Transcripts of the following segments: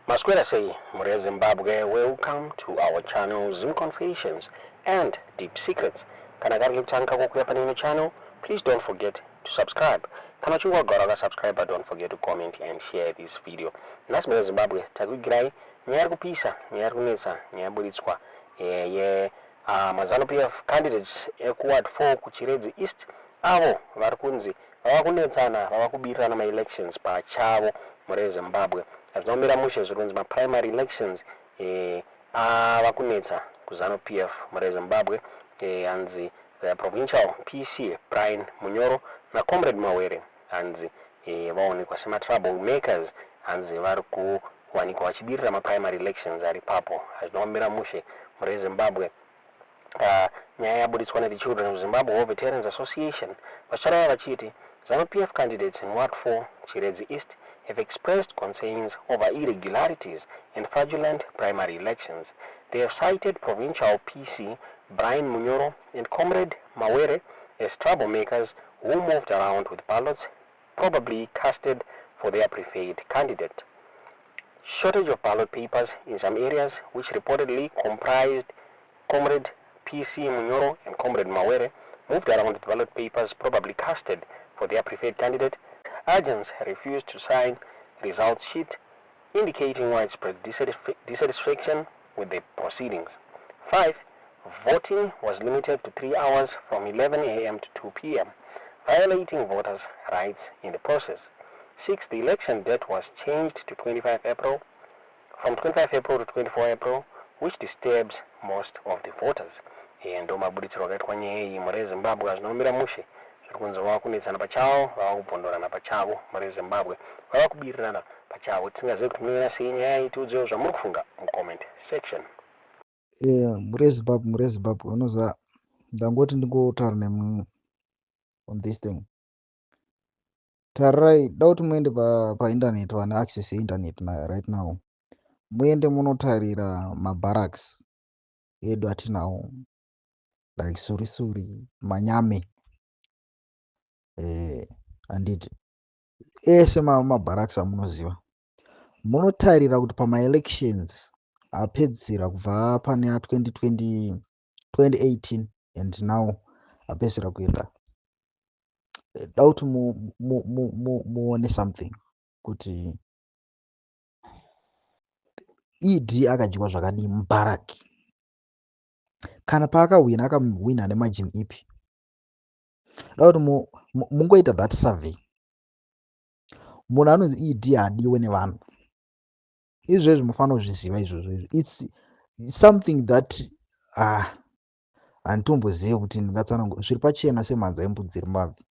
Maswera sei mhuri yeZimbabwe, welcome to our channel, Zim Confessions and Deep Secrets. Kana kari kekutanga kukuya pane ino channel, please don't forget to subscribe. Kana uchinge wagara wakasubscribe, don't forget to comment and share this video. Nhasi mhuri yeZimbabwe takuigirai nyaya iri kupisa, nyaya iri kunetsa, nyaya yaburitswa ye maZanu PF candidates ekuWard 4 kuChiredzi East, avo vari kunzi vava kunetsana, vava kubirirana maelections pachavo. Mhuri yeZimbabwe, hazvina kumira mushe. Zviri kunzi maprimary elections ava kunetsa kuZanu PF. Mhuri yeZimbabwe, hanzi the provincial PC Brian Munyoro naComrade Mawere hanzi vaonekwa sematrouble makers, hanzi vari kuwanikwa vachibirira maprimary elections ari papo. Hazvina kumira mushe, mhuri yeZimbabwe. Nyaya yaburitswa nethe Children of Zimbabwe War Veterans Association, vachitaura vachiti ZANU-PF candidates in Ward 4 Chiredzi East have expressed concerns over irregularities and fraudulent primary elections. They have cited provincial PC Brian Munyoro and Comrade Mawere as troublemakers who moved around with ballots probably casted for their preferred candidate. Shortage of ballot papers in some areas, which reportedly comprised Comrade PC Munyoro and Comrade Mawere, moved around with ballot papers probably casted for their preferred candidate. Agents refused to sign results sheet, indicating widespread dissatisfaction with the proceedings. 5. Voting was limited to 3 hours from 11 a.m. to 2 p.m., violating voters' rights in the process. 6. The election date was changed to 25 April, from 25 April to 24 April, which disturbs most of the voters. Ndo maburitsiro akaitwa nyaya iyi, mhuri yeZimbabwe. Hazvina kumira mushe. Zviri kunzi vava kunetsana pachavo, vava kubvondorana pachavo. Mhuri yeZimbabwe, vava kubirirana pachavo. Tisingazivi kuti munoona sei nyaya iyi. Tiudzewo zvamuri kufunga mucomment section. Mhuri yeZimbabwe, mhuri yeZimbabwe, unoziva ndangoti ndingotaura nemwi on this thing. Tarirai, da kuti muende paindaneti, vane access yeindaneti right now, muende munotarira mabarracks edu atinawo, like Suri Suri, Manyame, handiti ese mabarracks amunoziva. Munotarira kuti pamaelections apedzisira kubva pane a2020, 2018 and now apedzisira kuenda, da kuti muone something, kuti ED akadyiwa zvakadii mubaraki. Kana paakahwina, akahwina nemargin ipi? Da kuti mungoita that survey. Munhu anonzi ED haadiwe nevanhu. Izvezvi mufanira kuzviziva izvozvo. Izvo it's something that, ah, handitombozivi kuti ndingatsanangura. Zviri pachena semhanza yembudzi iri mabvi.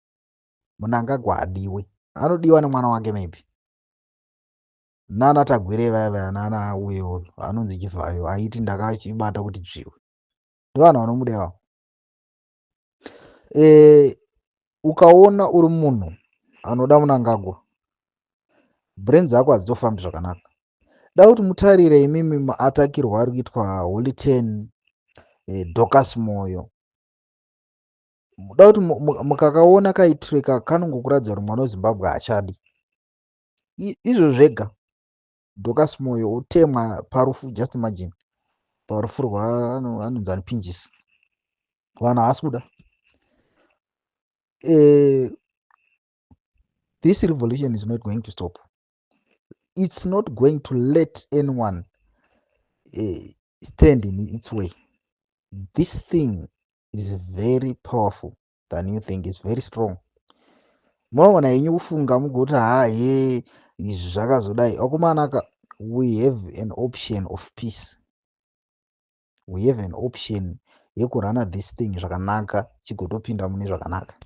Mnangagwa adiwe, anodiwa nemwana wake maybe, nana Tagwirei vaya vaya, nana uyo anonzi Chivhayo aiti ndakachibata kuti dzviwe. Ndivanhu vanomuda ivavo. Ukaona uri munhu anoda Mnangagwa, brain dzako hadzitofambi zvakanaka. Da kuti mutarire imimi maatakirwo ari kuitwa Holy Ten, Dorcas Moyo. Da kuti mukakaona kaitireka kanongokuratidza kuti mwana weZimbabwe haachadi izvo zvega. Dorcas Moyo otemwa parufu, just imagine, parufu rwaanonzi anipinjisi. Vanhu haasi kuda. This revolution is not going to stop. It's not going to let anyone stand in its way. This thing is very powerful than you think. It's very strong. Munoona henyu kufunga mugoti, "Ha, he, izvi zvakazodai." Akomanaka, we have an option of peace. We have an option yekurana this thing zvakanaka, chigotopinda mune zvakanaka.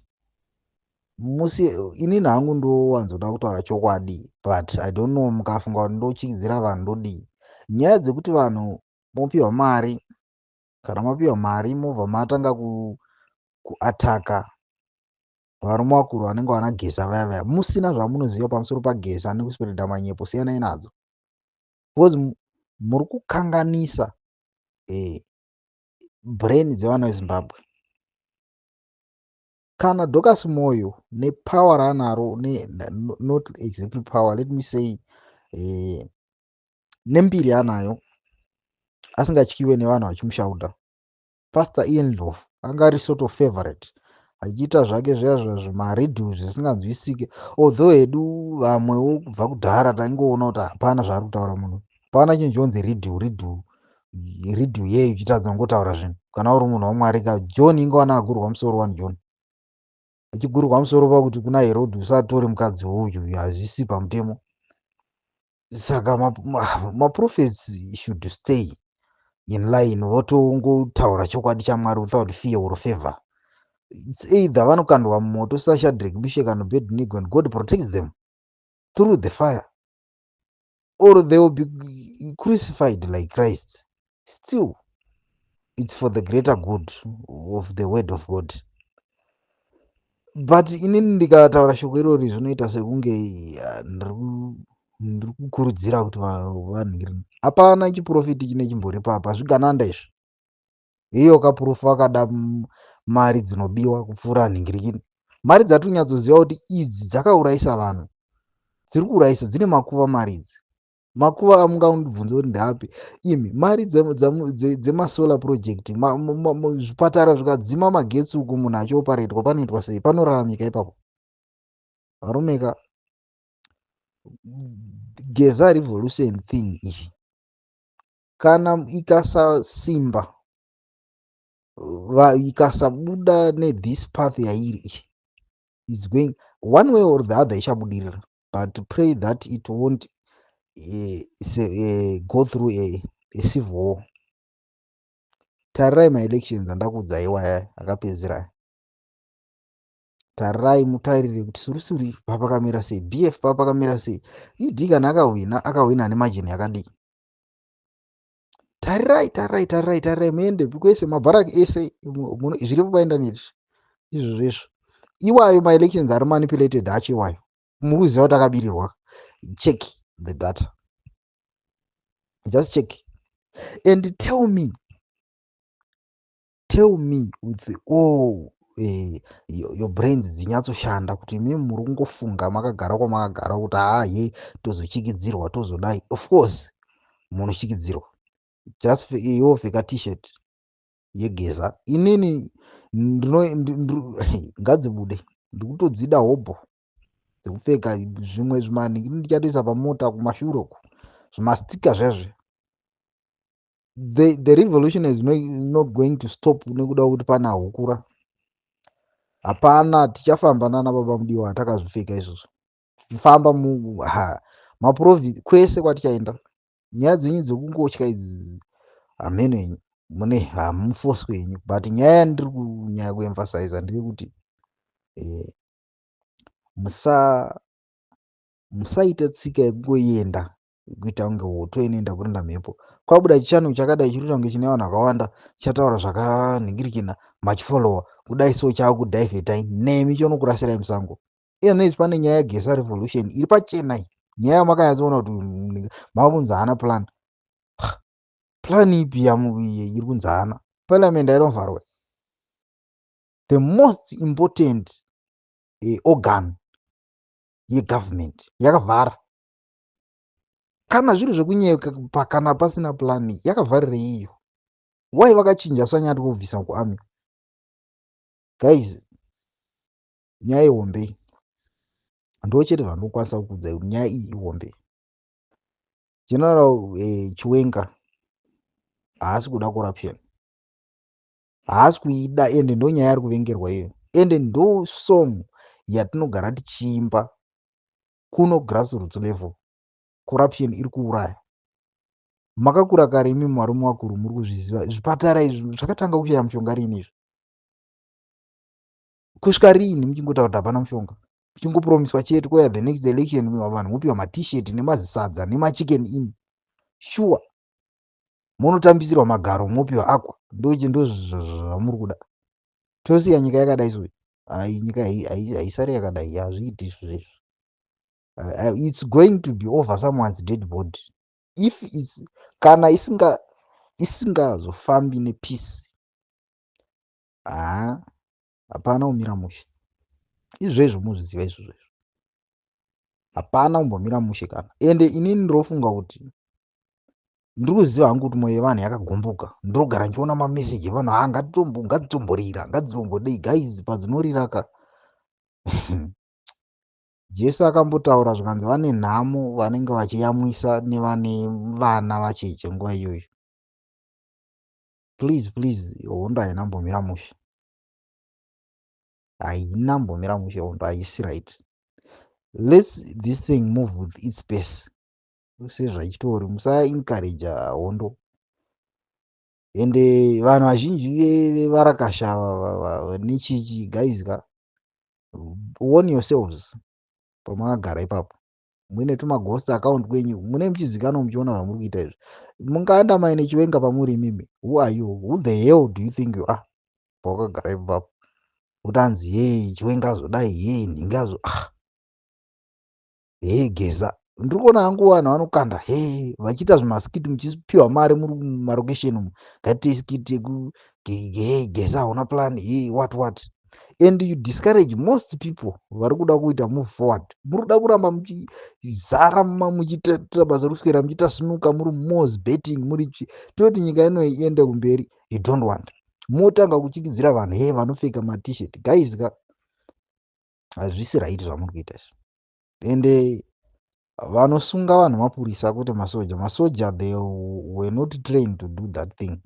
Musi inini hangu ndowanzoda kutaura chokwadi, but I don't know, mukafunga kuti ndochidzira vanhu, ndodii? Nyaya dzekuti vanhu mopiwa mari, kana mapiwa mari mobva matanga kuataka varume vakuru vanenge vana Geza vaya vaya, musina zvamunoziva pamusoro paGeza nekuspreada manyepo, siyanai nadzo, because muri kukanganisa brain dzevana veZimbabwe. Kana Dorcas Moyo nepower raanaro, not exactly power, let me say, Nembiri anayo, asingatyiwe nevanhu vachimushaudha. Pastor Ian Ndlovu anga ari sort of favorite, achiita zvake zviya zvimariddim zvisinganzwisike, although hedu vamwewo kubva kudhara taingoona kuti hapana zvaari kutaura munhu. Hapana chinhu chonzi riddim, riddim, riddim yei uchitadza kungotaura zvinhu kana uri munhu waMwari ka. John ingowana agurwa musoro wani. John achigurwa musoro pakuti kuna Herodhi, "Usatore mukadzi uyu, hazvisi pamutemo." Saka maprophets should stay in line, votongotaura chokwadi chaMwari without fear or favor. It's either vanokandwa mumoto saShadrak, Meshach and Abednego, and God protects them through the fire, or they will be crucified like Christ. Still it's for the greater good of the word of God. But inini ndikataura shoko irori, zvinoita sekunge ndiri kukurudzira kuti vanhu. Hapana chiprofiti chine chimbori papa zvigananda izvi. Iyo kaproof akada mari dzinobiwa kupfuura nhingirikini, mari dzatonyatsoziva kuti idzi dzakaurayisa vanhu, dziri kuurayisa, dzine makuva. Mari idzi, makuva amungandibvunze kuti ndeapi imi. Mari dzemasolar project, zvipatara zvikadzima magetsi uku, munhu achioparetwa, panoitwa sei? Panoraramika ipapo, varumeka? Geza revolution thing iyi, kana ikasasimba, ikasabuda nethis path yairi iyi, is going one way or the other, ichabudirira. But pray that it won't go through a civil war. Tarirai maelections andakuudzai iwaya akapedzisira. Tarirai, mutarire kuti surusuri papakamira sei, BF papakamira sei, ED kana akahwina, akahwina nemargin yakadii. Tarirai, tarirai, tarirai, tarirai, muende kwese, mabharaki ese, zviripo paindaneti izvozvo izvo. Iwayo maelections ari manipulated acho iwayo, muri kuziva kuti akabirirwa. Check the data, just check and tell me, tell me with all your brains dzinyatsoshanda kuti imi muri kungofunga makagara kwamakagara kuti hahe, tozochikidzirwa, tozodai. Of course munochikidzirwa. Just iwo pfeka T-shirt yeGeza. Inini ngadzibude, ndikutodzida hobho dzekupfeka. Zvimwe zvimanhingi ndichatoisa pamota kumashure uku, zvimastika zvezve. The revolution is not going to stop nekuda kuti pana hukura. Hapana, tichafamba nana baba mudiwa takazvipfeka izvozvo, famba maprovince kwese kwatichaenda. Nyaya dzenyu dzekungotya idzi, hameno henyu, mune hamufoswe henyu. But nyaya yandiri kunyanya kuemphasiza ndeyekuti musaita tsika yekungoenda kuita kunge hoto inoenda kurinda mhepo. Kwabuda chichannel chakadai, chiri kuita kunge chine vanhu vakawanda, chataura zvakanhingirikina, machifollowa kudai, so chaakudhivhetai nemi, chonokurasirai musango. Iye pane nyaya yeGeza revolution iri pachena, nyaya yamakanyatsoona kuti makunzi haana plan. Plan ipi iri kunzi haana? Parliament ainovharwa, the most important organ yegovernment yakavhara. Kana zviri zvekunyeka, kana pasina plan, yakavharirei iyo? Wai vakachinja Sanyati kubvisa kuarmy? Guys, nyaya ihombe. Ndo chete zvandinokwanisa kukuudzai kuti nyaya iyi ihombe. General Chiwenga haasi kuda corruption, haasi kuida, ende ndo nyaya yari kuvengerwa iyo. Ende ndo song yatinogara tichiimba kuno grassroots level: corruption iri kuuraya. Makakura kare imi, varume vakuru, muri kuzviziva. Zvipatara izvi zvakatanga kushaya mushonga riini izvi? Kusvika riini muchingotaura kuti hapana mushonga, muchingopromiswa chete? Koya the next election, vanhu mopiwa maT-shirt nemazisadza nemaChicken Inn. Sure, munotambisirwa magaro, mopiwa aqua. Ndochi ndo zvamuri kuda? Tosiya nyika yakadai so? Hai, nyika haisari yakadai, hazviiti izvozvo. It's going to be over someone's dead body if it's, kana isingazofambi nepeace. Ha, hapana kumira mushe izvezvo, muzviziva izvozvo izvo, hapana kumbomira mushe kana. Ende inini ndinofunga kuti Ndiri kuziva hangu kuti mwoyo yevanhu yakagumbuka. Ndiri kugara ndichiona mameseji evanhu, ha, ngadzitomborira, ngadzitombodei. Guys, padzinorira ka, Jesu akambotaura zvikanzi vane nhamo vanenge vachiyamwisa nevane vana vacheche nguva iyoyo. Please, please, hondo haina mbomira mushe, haina mbomira mushe hondo, haisi right. Let's this thing move with its pace sezvachitori. Musaencouraja hondo. Ende vanhu vazhinji vevarakasha nechichi, guys ka, warn yourselves pamakagara ipapo muine tumaghost account kwenyu, mune muchizikanwa, muchiona zvamuri kuita izvi. Mungaanda maine Chiwenga pamuri imimi? Who are you? Who the hell do you think you are pawakagara ipapo kuti anzi, "Ye, Chiwenga azodai, ye, nhingi azo, ah, he, Geza"? Ndiri kuona hangu vanhu vanokanda he vachiita zvimaskit, muchipiwa mari muri mumarokesheni umu, "Ngatiite skit yeku he, Geza hauna plan, he, what what," and you discourage most people vari kuda kuita move forward. Muri kuda kuramba muchizara, muchiita basa rekuswera muchiita sinuka, muri mos betting, muri toti nyika ino iende kumberi. You don't want, motanga kuchikidzira vanhu, he, vanopfeka maT-shirt. Guys ka, hazvisi right zvamuri kuita izvi. Ende vanosunga vanhu mapurisa, kwete masoja. Masoja, they were not trained to do that thing.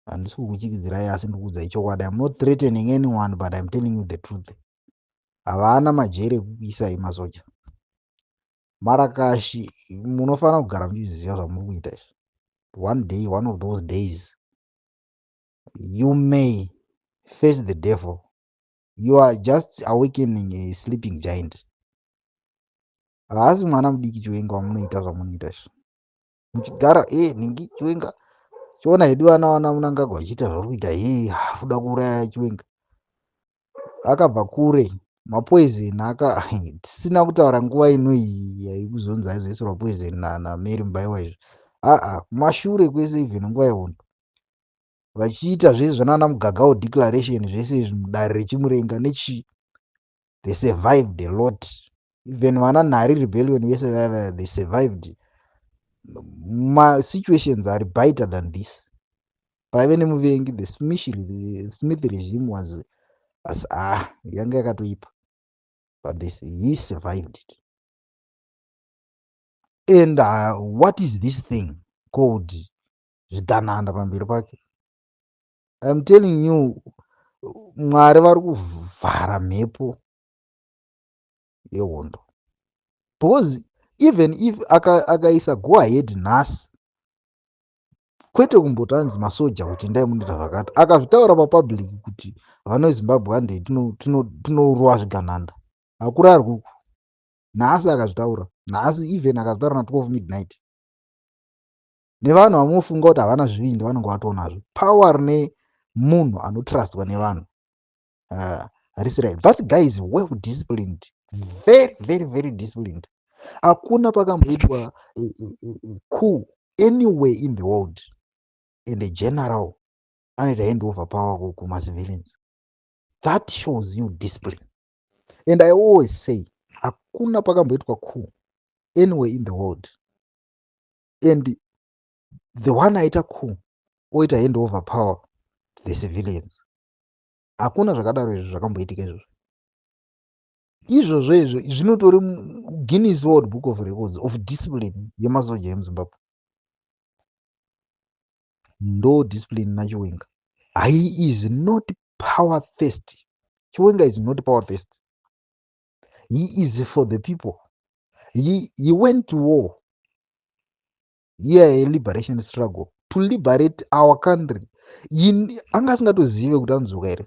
Handisi kukuchikidzirai, asi ndikuudzai chokwadi. I'm not threatening anyone, but I'm telling you the truth. Havana majeri ekukuisai masoja. Marakashi, munofanira kugara muchizviziva zvamuri kuita izvi. One day, one of those days, you may face the devil. You are just awakening a sleeping giant. Haasi mwana mudiki Chiwenga wamunoita zvamunoita izvi, muchigara e nhingi Chiwenga. Chiona hedu vana Mnangagwa vachiita zvauri kuita, he, kuda kuuraya Chiwenga. Akabva kure, mapoison aka tisina kutaura nguva ino iyi yaikuzonzi aizoisirwa poison naMary Mubaiwa izvi. Aa, kumashure kwese, even nguva yehondo, vachiita zvese zvanana Mgagao Declaration, zvese izvi mudare reChimurenga nechii, they survived a lot. Even vana Nhari Rebellion vese vaya, they survived masituations are better than this. Paive nemuvengi, the Smith regime was as, ah, yanga yakatoipa, but this, he survived it. And what is this thing called zvigananda pamberi pake? I'm telling you, Mwari vari kuvhara mhepo yehondo, because even if akaisa go ahead nhasi, kwete kumbotanzi masoja kuti ndai munoita zvakati, akazvitaura papublic kuti vano Zimbabwe handei tinorova zvigananda, hakurarwi uku. Nhasi akazvitaura nhasi, even akazvitaura na12 midnight, nevanhu vamunofunga kuti havana zvivindi vanenge vatonazvo. Power nemunhu anotrustwa nevanhu harisi right. That guy is well disciplined, very, very, very disciplined. Hakuna pakamboitwa coup anywhere in the world and a general anoita hand over power kumacivilians. That shows you discipline. And I always say, hakuna pakamboitwa coup anywhere in the world and the one aita coup oita hand over power to the civilians. Hakuna zvakadaro izvo zvakamboitika izvozvo. Izvozvo izvo zvinotori Guinness World Book of Records of discipline yemasoja emuZimbabwe. Ndo discipline naChiwenga. He is not power thirsty. Chiwenga is not power thirsty. He is for the people. He went to war here, a liberation struggle to liberate our country. Anga asingatozive kuti anodzoka here.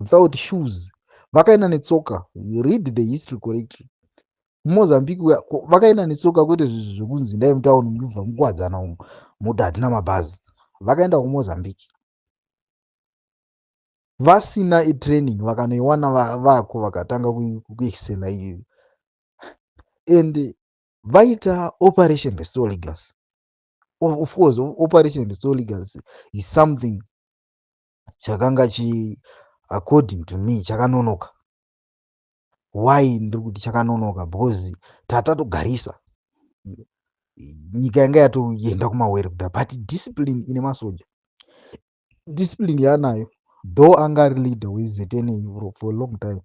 Without shoes, vakaenda netsoka. Read the history correctly. KuMozambique vakaenda netsoka, kwete zvekunzi ndai mutauni muchibva mukuwadzana umu muti hatina mabhazi. Vakaenda kuMozambique vasina itraining, vakanoiwana vako, vakatanga kuexcela. And vaita Operation Restore Legacy. Of course, Operation Restore Legacy is something chakanga chi, according to me, chakanonoka. Why ndiri kuti chakanonoka? Because tatatogarisa. Nyika yanga yatoenda kumawere kudhara, but discipline ine masoja, discipline yaanayo, though anga ari leader weZNA for a long time,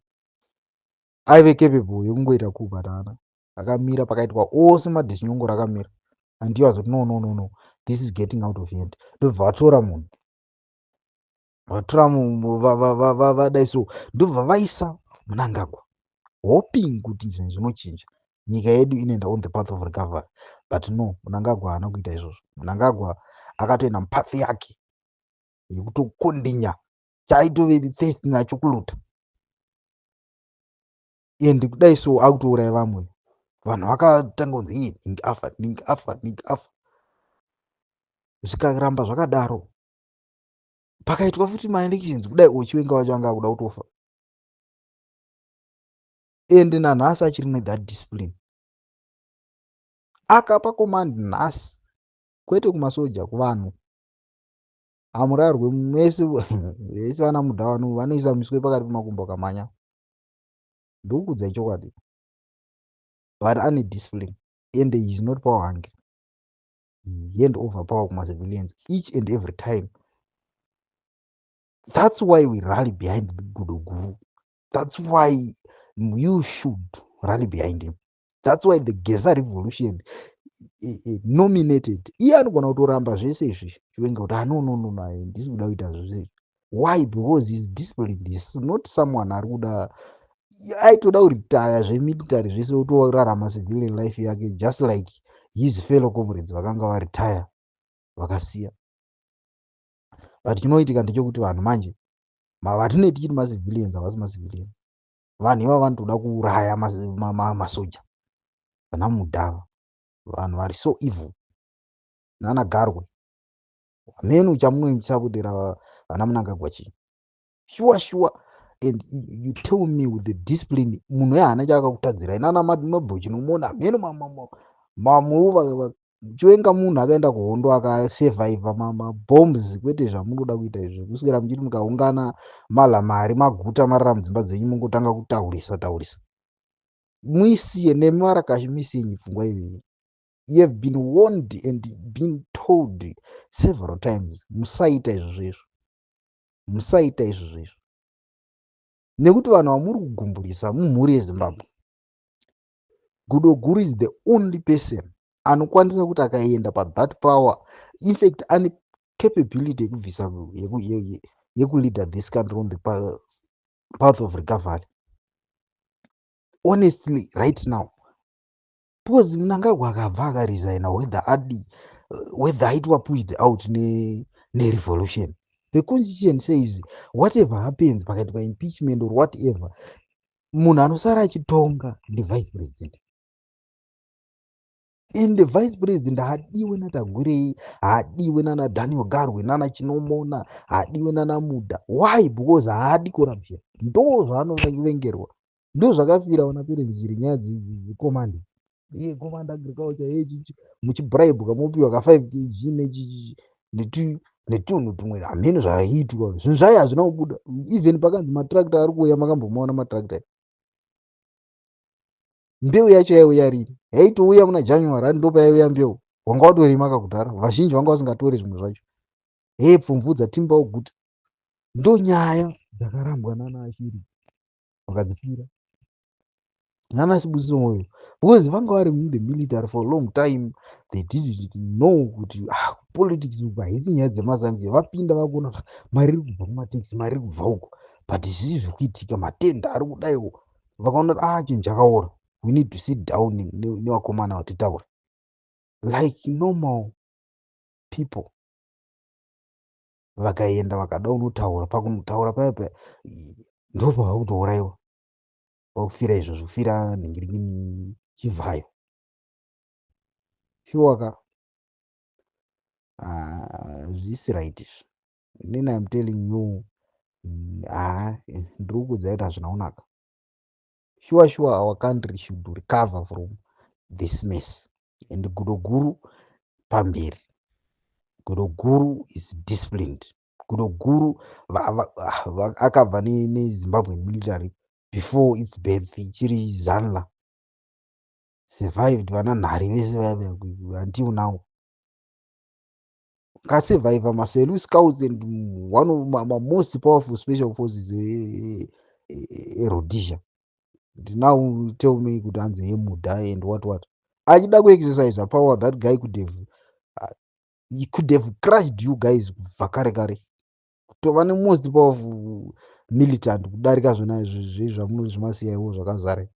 aive capable yekungoita coup, but haana. Akamira pakaitwa ose madhisinyongoro, akamira andiyo azoti, "No, no, no, no, this is getting out of hand." Ndobva vatora munhu, vatora vadai so, ndobva vaisa Mnangagwa, hoping kuti zvinhu zvinochinja, nyika yedu inoenda on the path of recovery. But no, Mnangagwa haana kuita izvozvo. Mnangagwa akatoenda mupath yake yekutokondinya chaaitove first nacho, kuloota. And kudai so akutouraya vamwe vanhu. Vakatanga kunzi, "Ii, ningi afa, ningi afa, ningi afa." Zvikaramba zvakadaro. Pakaitwa futi maelections kudai, oChiwenga wacho anga akuda kutofa. And nanhasi achiri nethat discipline. Akapa command nhasi, kwete kumasoja, kuvanhu, hamurarwe mese vese. Vana mudhawano vanoisa miswe pakati pemakumbo akamhanya, ndokuudzai chokwadi. But ane discipline and he is not power hungry. He hand over power kumacivilians each and every time. That's why we rally behind the Gudo Guru. That's why you should rally behind him. That's why the Geza Revolution nominated iye. Anogona kutoramba zvese izvi Chiwenga, kuti, "Ah, no, no, no, no, handisi kuda kuita zvese izvi." Why? Because he's disciplined. He's not someone ari kuda. Aitoda kuretire zvemilitary zvese, otorarama civilian life yake, just like his fellow comrades vakanga varetire, vakasiya. But chinoitika ndechekuti vanhu manje vatinee tichiti macivilians havasi macivilians. Vanhu ivava vanotoda kuuraya masoja, vana mudhava, vanhu vari so evil, nana Garwe. Hameno chamunoisapotera vana Mnangagwa chii? Sure. And you tell me, with the discipline, munhu yehaana chaakakutadzirai nana mabhochinomona, hameno mamuva Chiwenga. Munhu akaenda kuhondo, akasurvivha mabombs, kwete zvamunoda kuita izvi, kuswera muchiti mukaungana malha mari, maguta marara mudzimba dzenyu, mungotanga kutaurisa taurisa. Muisiye nemarakashi, muisiye pfungwa iyoyo. You have been warned and been told several times, musaita izvozvo izvo, musaita izvozvo izvo, nekuti vanhu vamuri kugumburisa mumhuri yeZimbabwe. Gudo Guru is the only person anokwanisa kuti akaenda pathat power, in fact ane capability yekubvisa, yekuleader this country on the path of recovery, honestly, right now, because Mnangagwa akabva akaresigna, whether adi, whether aitwa pushed out nerevolution, the constitution says whatever happens, pakaitwa impeachment or whatever, munhu anosara achitonga ndivice president. And the vice president haadiwe naTagwirei, haadiwe nana Daniel Garwe, nana Chinomona, haadiwe nana Muda. Why? Because haadi corruption. Ndo zvaanovengerwa, ndo zvakafira vana Perrance Shiri, nyaya dzecommand, iye command agriculture yechichi, muchibribwa, mopiwa ka5 kg netunhu tumwe, hameno zvaiitwa. Zvinhu zvayo hazvina kubuda. Even pakanzi matractor ari kuuya, makambomaona matractor? Mbeu yacho yaiuya rini? Yaitouya muna January, ani ndo payaiuya mbeu. Wanga watorima kakudhara, vazhinji vanga vasingatori zvimwe zvacho. Hee, pfumvudza, timba uguta. Ndo nyaya dzakarambwa nana Ashiri, vakadzifira nana Sibusiso Moyo, because vanga vari in the military for a long time. They didn't know kuti, ah, politics uku haisi nyaya dzemasanction. Vapinda, vakuona kuti mari iri kubva kumatax, mari iri kubva uko, but zvii zviri kuitika? Matenda ari kudaiwo. Vakaona kuti, ah, chinhu chakaora, we need to sit down nevakomana vatitaure like normal people. Vakaenda, vakada kunotaura. Pakunotaura paya paya ndopavakutourayiwa, vakufira izvozvo, kufira nhingirikini Chivhayo. Sure ka, hazvisi right izvi. Inini I'm telling you, ha, ndiri kukuudzai kuti hazvina kunaka. Sure, our country should recover from this mess, and Gudo Guru pamberi. Gudo Guru is disciplined. Gudo Guru akabva neZimbabwean military before its birth, ichiri ZANLA. Survived vana Nhari vese vaya until now. Kasurvivor maSelous Scouts and one of ma most powerful special forces eRhodesia. Now tell me kuti hanzi yemudha and what what. Achida kuexercise power, that guy could have he could have crushed you guys kubva kare kare. Kutova nemost powerful militant kudarika zvona zvamunozvimasiyaiwo zvakazara.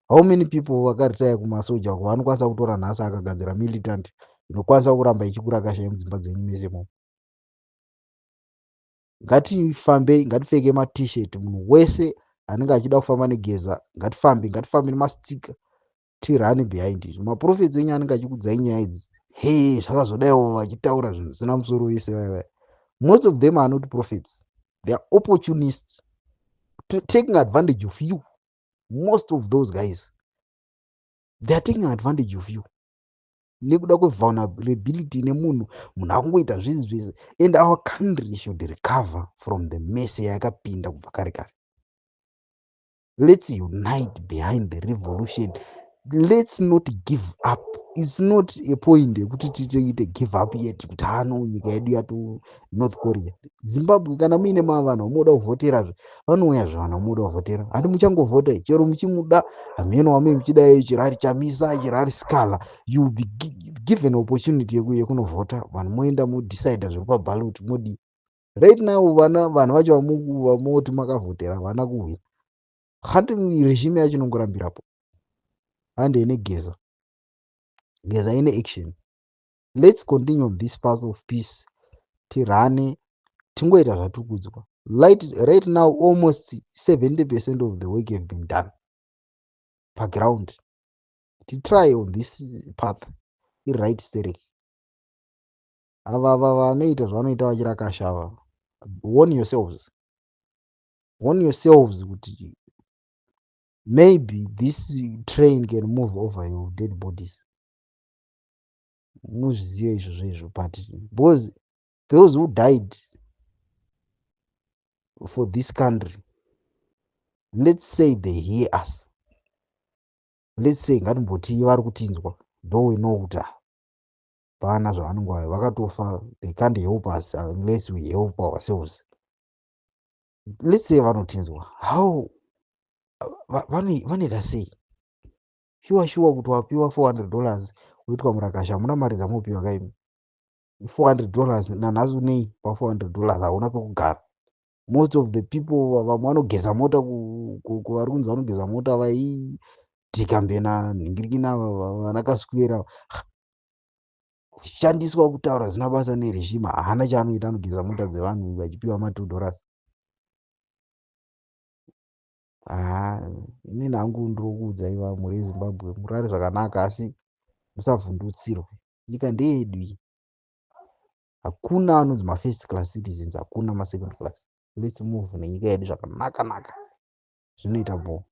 How many people vakaritaya kumasoja uko vanokwanisa kutora nhasi akagadzira militant inokwanisa kuramba ichikurakashai mudzimba dzenyu mese mo? Ngatifambei, ngatipfeke maT-shirt. Munhu wese anenge achida kufamba neGeza, ngatifambe, ngatifambe nemastika, tirun behind izvo. Maprofets enyu anenge achikudzai nyaya idzi, he, zvakazodaiwo, vachitaura zvinhu zvisina musoro wese vaya vaya. Most of them are not prophets, they are opportunists taking advantage of you. Most of those guys, they are taking advantage of you nekuda kwevulnerability nemunhu. Munhu akungoita zvese zvese, and our country should recover from the mess yayakapinda kubva kare kare. Let's unite behind the revolution. Let's not give up. It's not a point yekuti titoite give up yet, kuti hano nyika yedu yato North Korea. Zimbabwe, kana muine mavanhu vamunoda kuvhoterazve, vanouya zve vanhu vamunoda kuvhotera. Handi muchangovhota chero muchimuda hameno wame muchida, chero ari Chamisa, chero ari Scala, you be given opportunity yekunovhota. Vanhu moenda modecida zviri paballot, modii. Right now vana vanhu vacho vamoti makavhotera havana kuhwina. Handi regime yacho inongorambirapo. Handei neGeza. Geza ine action. Let's continue on this path of peace. Tirane, tingoita zvatiri kuudzwa. Right now almost 70% of the work have been done paground. Titry on this path iright sterek. Ava vanoita zvavanoita vachirakasha ava, warn yourselves, warn yourselves kuti maybe this train can move over your dead bodies. Muzvizive izvozvo izvo, but because those who died for this country, let's say they hear us, let's say ngatimboti vari kutinzwa, though we know kuti hapana zvavanongova, vakatofa, they can't help us unless we help ourselves. Let's say vanotinzwa, how vanoita sei? Shuwa shuwa kuti wapiwa $400 woitwa murakasha? Hamuna mari dzamunopiwa kaimi. $400 nanhasi unei pa$400? Hauna pekugara. Most of the people, vamwe vanogeza mota, vari kunzi vanogeza mota, vaidhikambena nhingirikina vana Kasukuwere, shandiswa kutaura zvisina basa neregime. Haana chaanoita, anogeza mota dzevanhu vachipiwa ma$2. Haa, inini hangu ndiri kuudzai, vamhuri yeZimbabwe, murare zvakanaka, asi musavhundutsirwe. Nyika ndeyedu iyi. Hakuna anonzi mafirst class citizens, hakuna masecond class. Let's move nenyika yedu zvakanaka naka, zvinoita bho.